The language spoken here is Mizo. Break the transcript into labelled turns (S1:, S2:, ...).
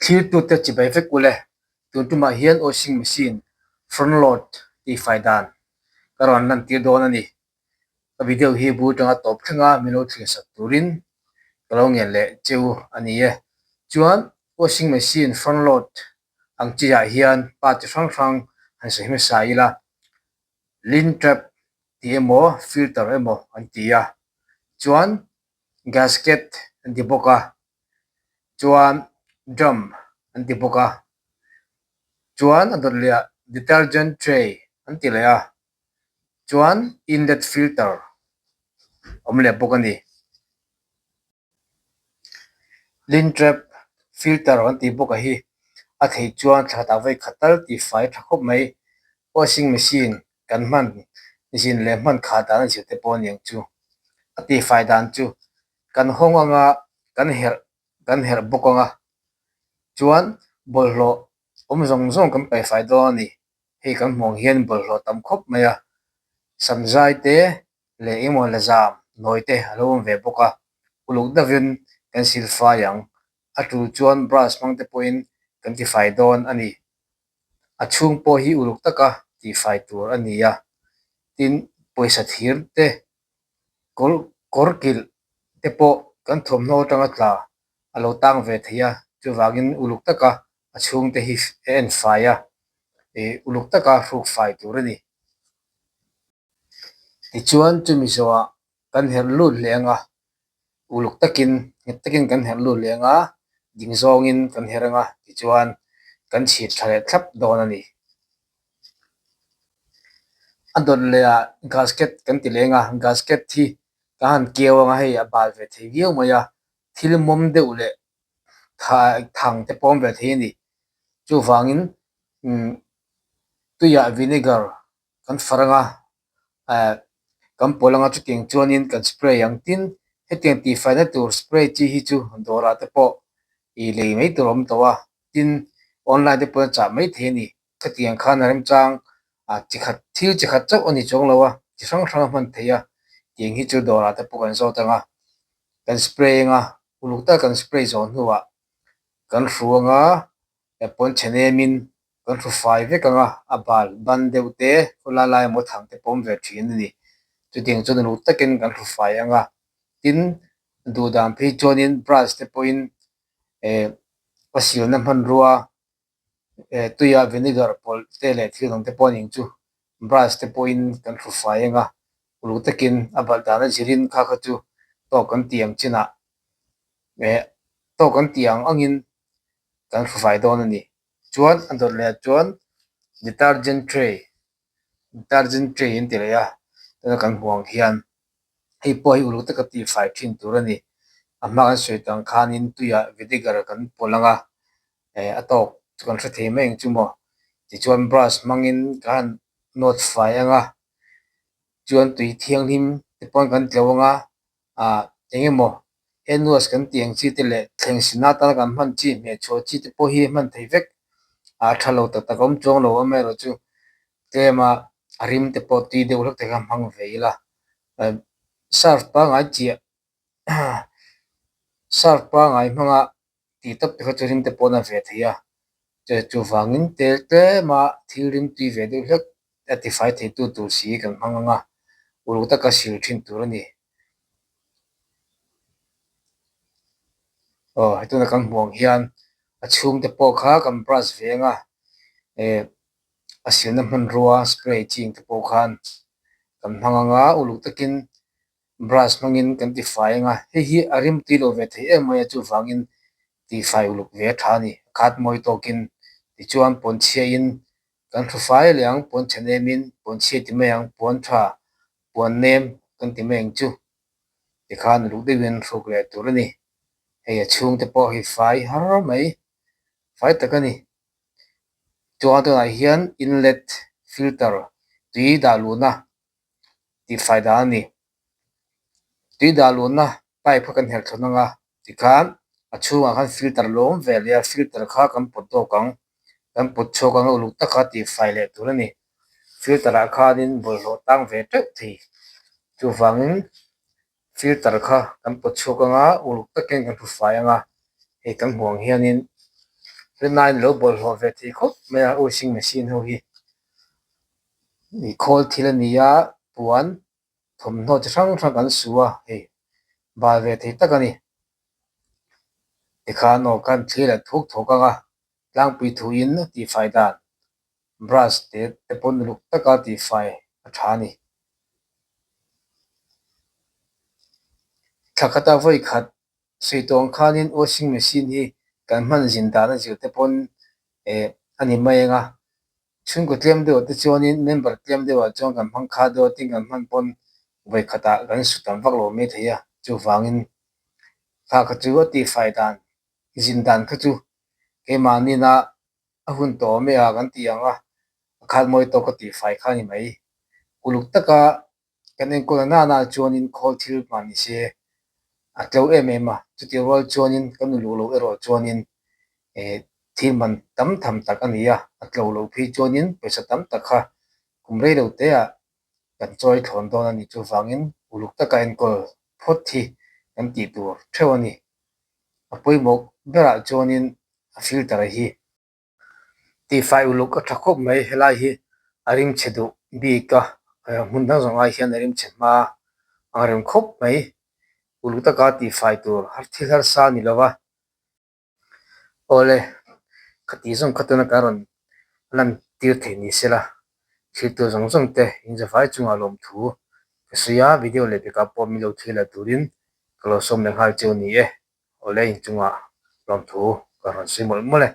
S1: Thlirtute chibai vek ule, tun tumah hian washing machine front load tihfai dan ka rawn lantir dawn a ni. Ka video hi bul tanga tawp thlenga min lo thlir sak turin ka lo ngen leh cheu a ni e. Chuan washing machine front load ang chi ah hian part chi hrang hrang han sawi hmasa ila, lint trap tih emaw filter emaw an ti a, chuan gasket an ti bawk a. Chuan drum an ti bawk a, chuan a dawt leh ah detergent tray an ti leh a, chuan inlet filter awm leh bawk a ni. Lint trap filter an tih bawk a hi a theih chuan thla tak vawi khat tal tih fai tha khawp mai. Washing machine kan hman zin leh hman khah dan a zir te pawh a ni ang chu. A tihfai dan chu kan hawng anga kan herh kan herh bawk anga chuan bawlhhlawh awm zawng zawng kan paihfai dawn a ni. Hei kan hmuh ang hian bawlhhlawh tam khawp mai a, samzai te leh engemaw la zam nawi te a lo awm ve bawk a, uluk deuhin kan silfai ang. A tul chuan brush hmang te pawhin kan tifai dawn a ni. A chhung pawh hi uluk taka tihfai tur a ni a, tin pawisa thir te kawr kawr kilh te pawh kan thawmhnaw atanga tla a lo tang ve thei a, chuvangin uluk taka a chhung te hi a en fai a, ih uluk taka hruk fai tur a ni. Tichuan chumi zawhah kan herh lut leh ang a, uluk takin nghet takin kan herh lut leh ang a, ding zawngin kan herh ang a, tichuan kan chhit tha leh thlap dawn a ni. A dawt leh ah gasket kan ti leng a, gasket hi ka han keu ang a, hei a bal ve thei viau mai a, thil mawm deuh leh thang te pawm ve thei a ni. Chuvangin tuiah vinegar kan far ang a, eh kan pawl anga chutiang chuanin kan spray ang tin hetiang tihfaina tur spray chi hi chu dawrah te pawh ih lei mai tur a awm tawh a, tin online te pawh a chah mai thei a ni. Khatiang khan a remchang ah chi khat thil chi khat chauh a ni chuang lo a, chi hrang hrang a hman thei a, tiang hi chu dawrah te pawh kan zawt ang a, kan spray ang a, uluk taka kan spray zawh hnuah kan hru ang a, pawnchhe nemin kan hru fai vek ang a, a bal ban deuh te khawlai lai emaw thang te pawh awm ve thin a ni. Chutiang chuan uluk takin kan hru fai ang a, tin duh dan phei chuanin brush te pawhin eh a silna hmanrua eh tuia vinegar pawlh te leh thil dang te pawh a ning chu brush te pawhin kan hru fai ang a, uluk takin a balh dan a zirin kha kha chu tawk kan tih ang chinah eh tawk kan tih ang angin kan hru fai dawn a ni. Chuan a dawt leh ah chuan detergent tray detergent tray an ti leh a tuna kan hmuh ang hian hei pawh hi uluk taka tihfai thin tur a ni. A hma kan sawi tawh ang khanin tuiah vinegar kan pawlh ang a eh a tawk chu kan hre thei mai ang chu maw. Tichuan brush hmangin ka han nawt fai ang a chuan tui thianghlim te pawn kan tleuh ang a ah eng emaw hand wash kan tih ang chi te leh thleng sin atana kan hman chi hmehchhuah chi te pawh hi hman thei vek ah tha lo tak tak a awm chuang lo amaherawhchu tlem a a rim te pawh tui deuh hlek te kha hmang ve ila surf pangngai chiah surf pangngai hmanga tih tawp te kha chu rim te pawh a na ve thei a chuvangin tel tlem a thil rim tui ve deuh hlek a tifai thei tu tur si kan hmang ang a, uluk taka sil thin tur a ni. Aw hetuna kan hmuh ang hian a chhung te pawh kha kan brush ve ang a, eh a silna hmanrua spray ching te pawh khan kan hmang ang a, uluk takin brush hmangin kan tifai ang a, hei hi a rim tui lo ve thei em mai a chuvangin tifai uluk ve a tha a ni. A khat mawi tawkin tichuan pawnchhiain Kan hru fai leh ang, puan chhe nemin puan chhia ti mai ang, puan tha, puan nem kan ti mai ang chu. Tikhan uluk deuhin hruk leh tur a ni. Hei a chhungte pawh hi fai har mai, fai tak a ni. Chuan tunah hian inlet filter tui dah luhna tihfai dan a ni. Tui dah luhna pipe kha kan herh thlawn ang a, tikhan a chhungah khan filter lo awm ve leh a, filter kha kan pawt tawk ang, kan pawt chhuak ang a uluk taka tihfai leh tur a ni. Filter ah khanin bawlhhlawh tang ve teuh thei, chuvangin filter kha kan pawt chhuak ang a, uluk takin kan hru fai ang a, hei kan hmuh ang hianin. Rinaiin a lo bawlhhlawh ve thei khawp mai a washing machine ho hi khawl thil a ni a puan thawmhnaw chi hrang hrang kan su a hei bal ve thei tak a ni tikhan aw khan thli leh thuk thuk ang a tlangpui thuin a tihfai dan brush te te pawn uluk taka tihfai a tha a ni. Thla khata vawi khat sawi tawh ang khanin washing machine hi kan hman zin dan a zir te pawn eh a ni mai ang a, chhungkaw tlem deuh te chuanin member tlem deuh ah chuan kan hmang kha deuh a tin kan hman pawn vawi khatah kan su tam vak lo mai thei a, chuvangin thla kha chu a tihfai dan zin dan kha chu keimahni-na a hun tawh awm e a kan ti ang a, a khat mawi tawk a tihfai kha a ni mai. Uluk taka kan enkawl a nana chuanin khawl thil hman ni se a tlo em em a, chutih rual chuanin kan uluk loh erawh chuanin eh thil man tam tham tak a ni a, a tlo loh phei chuanin pawisa tam tak kha kum rei lo te ah kan chawi thlawn dawn a ni chuvangin uluk taka enkawl phawt hi kan tih tur theuh a ni. A pawimawh berah chuanin a filter hi. Tihfai uluk a tha khawp mai helai hi a rim chhe duh bik a hmun dang zawng ai hian a rim chhe hma ang rem khawp mai uluk taka tihfai tur har thil harsa a ni lo va. Awle khati zawng kha tuna kan rawn lan tir thei ni se la thil tur zawng zawng te in zavai chungah lawmthu ka sawi a video leh pekah pawh min lo thlir leh turin ka lo sawm leh nghal cheu a ni e. Awle inchungah lawmthu ka rawn sawi mawlh mawlh e.